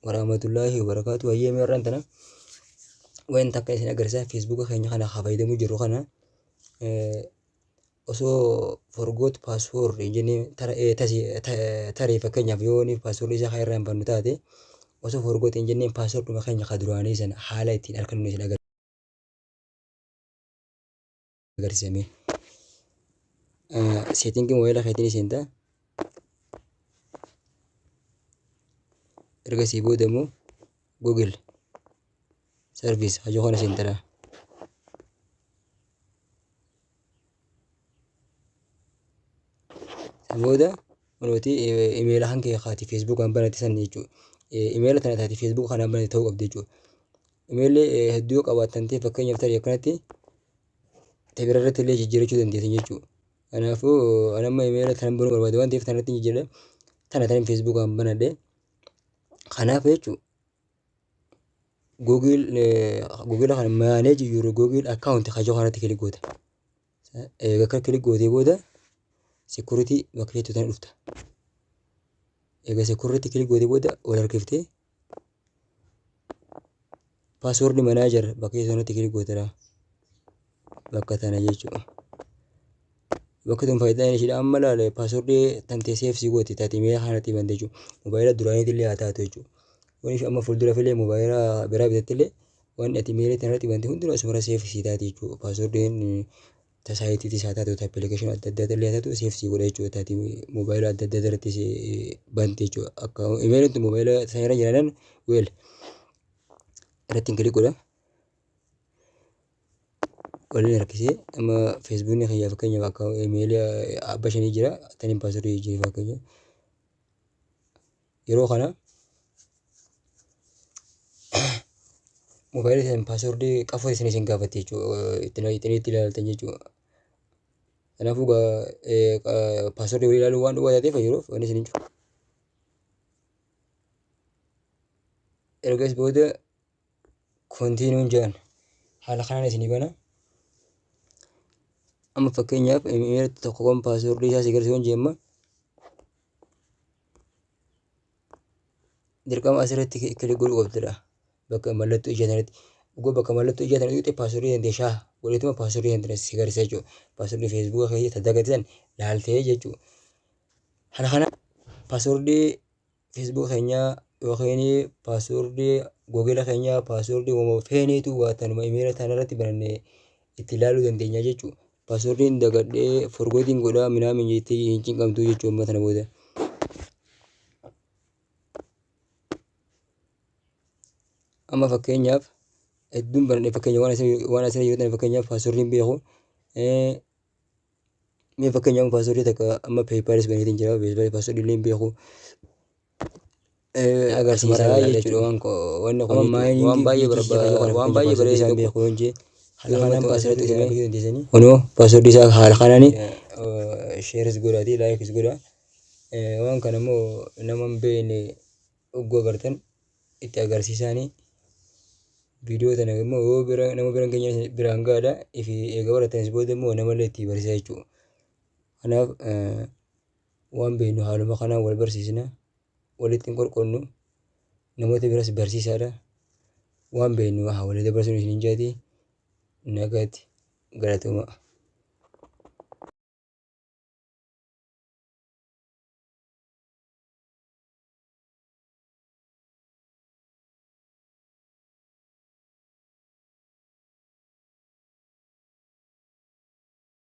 Warahmatullaahi wabarakaatu. Hayyee mee har'aan tana wanta akka isin agarsiisa feesbuuka keenya kana haa fayyadamuu jirru kana osoo forgot password hin jennee tarii fakkeenyaaf yoo inni password isaa kan irraa hin bannu taate osoo forgot hin jenneen passworduma keenya ka duraanii sana haala ittiin argannu isin agarsiisame. Seetingii moobaayila keetiin seenta. Ergasii booda immoo Google service hajoo kana seentadha. San booda kunooti imeela kan kee kaati feesbuukaan banate san jechuudha. Imeela tana taati feesbuuka kanaan banate ta'uu qabdi jechuudha. Imeelli hedduu yoo qabaattan ta'e fakkeenyaaf tarii akkanatti tabira irratti illee jijjiirachuu dandeessan jechuudha. Kanaafuu ani amma imeela tanan banuu barbaade waan ta'eef tanatti jijjiirra tana tanan feesbuukaan banadhe. Kanaaf jechuudha Google Google kana manage your Google account kajoo kanatti click goota. Eega akka click gootee booda security bakka jettu tana dhufta. Eega security click gootee booda ol harkiftee password manager bakka jettu kanatti click gootadha. Bakka tana jechuudha. Bakki tun faayidaan ishiidha amma laale paaswordii tantee seef si gooti taate mee kanatti bante jechuudha. Mobaayila duraaniitti illee haa taatu jechuudha. Wanni amma fuulduraaf illee mobaayila biraa bitatte illee wanni ati meelee tanarratti bante hundinuu asumarra seef si taati jechuudha. Paaswordiin ta saayitiitis haa taatu ta appilikeeshinii adda addaa illee haa taatu seef si godha jechuudha. Taati mobaayila adda addaa irratti si bante jechuudha. Akka imeeliin tun mobaayila sanarra jiraannan weel irratti hin kilik godha. Waliin harkisee amma feesbuukni kiyya fakkeenyaaf akka imeelii abba shanii jira taniin paaswordii jijjiire fakkeenya yeroo kana mobaayilii isin paaswordii qafoo isin isin gaafatti jechuudha ittiin ittiin itti ilaaltan jechuudha. Kanaafuu paaswordii walii ilaaluu waan dhugaa taateef yeroof wanni isin hin jiru. Ergas booda kontiinuun jedhan haala kanaan isinii bana. Amma fakkeenyaaf imeela tokko kan paaswordii isaa si agarsiisu jee amma dirqama asirratti kilik godhuu qabdudha. Bakka mallattoo ijaa sanatti. Dhugaa bakka mallattoo ijaa sana tuqxe paaswordii dandee shaa godheetuma paaswordii dandee si agarsiisa jechuudha. Paaswordii feesbuuka keessa tadagatisan laaltee jechuudha. Haala kana paaswordii Facebook keenyaa yookiin paaswordii Google keenyaa paaswordii wama feeneetu waa tanuma imeela tana irratti bananne itti ilaaluu dandeenya jechuudha. Paaswordiin dagadhee forgotiin godhaa minaamin jettee hin cinqamtu jechuudha amma tana booda. Amma fakkeenyaaf hedduun banadhe fakkeenya waan asirra jiru tana fakkeenyaaf paaswordiin beeku. Mee fakkeenyaaf paaswordii takka amma peepaalis baneetiin jira peepaalis paaswordii illee hin beeku. Agarsiisaa jechuudha waan wanni kun waan baay'ee barbaada waan baay'ee bareedu isaan beeku yoon jee haala kanaan paaswordii isin argachuu dandeessanii. Kunoo paaswordii isaa haala kanaan sheeris godhaatii laayikis godhaa. Waan kana immoo nama hin beekne ogguu agartan itti agarsiisaanii. Viidiyoo tana immoo yoo bira nama bira hin geenye biraan gahaadha. Ifi eega barattanis booda immoo namallee itti barsiisaa jechuudha. Kanaaf waan beeknu haaluma kanaan wal barsiisna. Walitti hin qorqonnu. Namoota biras barsiisaadha. Waan beeknu haa walii dabarsuun isiniin jeeti. Nagaatti galatooma.